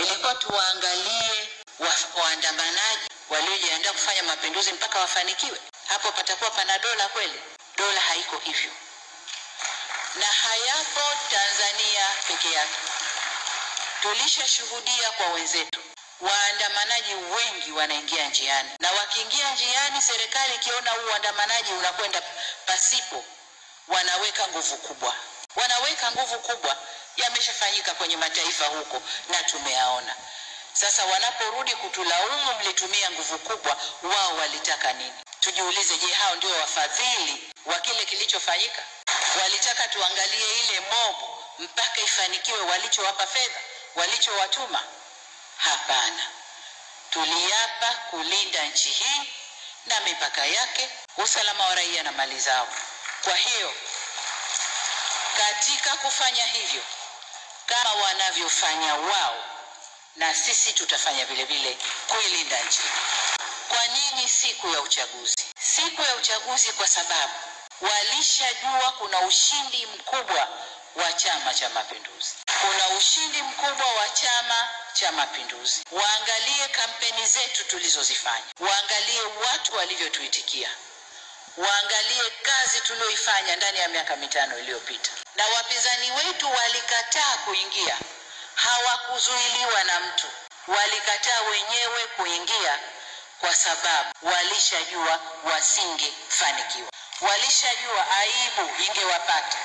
Ilikuwa tuwaangalie waandamanaji waliojiandaa kufanya mapinduzi mpaka wafanikiwe? Hapo patakuwa pana dola kweli? Dola haiko hivyo, na hayapo Tanzania peke yake. Tulishashuhudia kwa wenzetu, waandamanaji wengi wanaingia njiani, na wakiingia njiani, serikali ikiona huu uandamanaji unakwenda pasipo, wanaweka nguvu kubwa, wanaweka nguvu kubwa. Yameshafanyika kwenye mataifa huko na tumeyaona. Sasa wanaporudi kutulaumu, mlitumia nguvu kubwa, wao walitaka nini? Tujiulize, je, hao ndio wafadhili wa kile kilichofanyika? Walitaka tuangalie ile mobu mpaka ifanikiwe walichowapa fedha, walichowatuma? Hapana. Tuliapa kulinda nchi hii na mipaka yake, usalama wa raia na mali zao. Kwa hiyo katika kufanya hivyo, kama wanavyofanya wao, na sisi tutafanya vile vile kuilinda nchi. Kwa nini siku ya uchaguzi? Siku ya uchaguzi kwa sababu walishajua kuna ushindi mkubwa wa Chama cha Mapinduzi, kuna ushindi mkubwa wa Chama cha Mapinduzi. Waangalie kampeni zetu tulizozifanya, waangalie watu walivyotuitikia, waangalie kazi tulioifanya ndani ya miaka 5 iliyopita. Na wapinzani wetu walikataa kuingia, hawakuzuiliwa na mtu, walikataa wenyewe kuingia kwa sababu walishajua wasingefanikiwa, walishajua aibu ingewapata.